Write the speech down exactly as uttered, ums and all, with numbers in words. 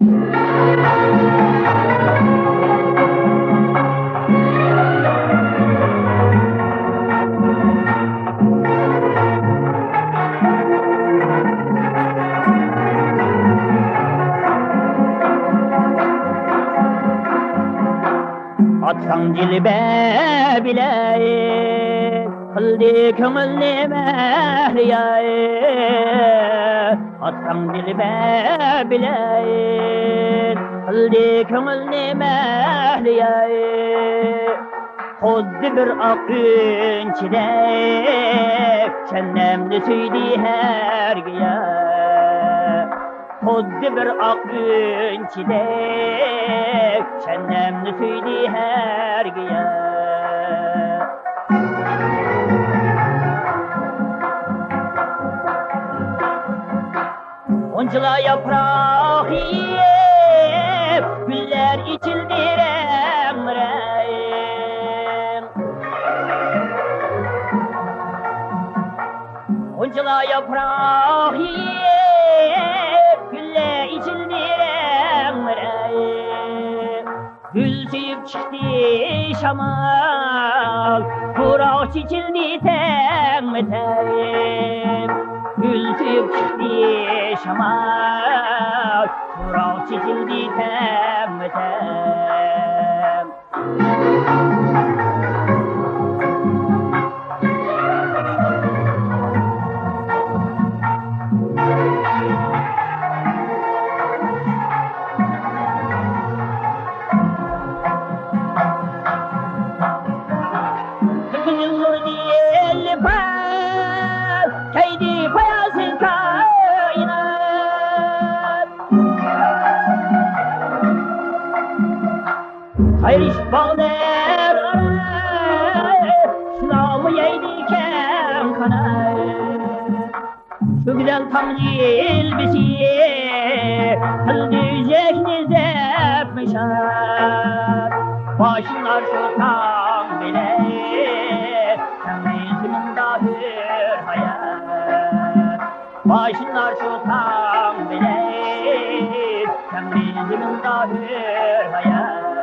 ئاتساڭ جىلۋە بىلەي، قىلدى كۆڭۈلنى مەھلىياي. ئاتساڭ جىلۋە بىلەي، قىلدى كۆڭۈلنى مەھلىياي. خۇددى بىر ئاق ئۈنچىدەك، شەننەمنى سۆيدى ھەرگىياھ. خۇددى بىر ئاق ئۈنچىدەك، شەننەمنى سۆيدى ھەرگىياھ. غۇنچىلار ياپراق يېيىپ، گۈللەر ئېچىلدى رەڭ-رەڭ. غۇنچىلار ياپراق يېيىپ، گۈللەر ئېچىلدى رەڭ-رەڭ. گۈل سۆيۈپ چىقتى شامال، پۇراق چېچىلدى تەڭمۇ-تەڭ. گۈل سۆيۈپ چىقتى شامال، پۇراق چېچىلدى تەڭمۇ-تەڭ. كۈن نۇرىنى يېلىپ، كەيدى پاياسى كائىنات. سايرىشىپ باغلار ئارا، شۇلارمۇ يەيدىكەن قانات. شۇ گۈزەل تاڭ يىلپىزى، قىلدى يۈرەكنى زەپمۇ شاد. باشلار شۇ تاڭ بىلەن، تەڭرى زېمىندا ھۆر ھايات. باشلار شۇ تاڭ بىلەن، تەڭرى زېمىندا ھۆر ھايات.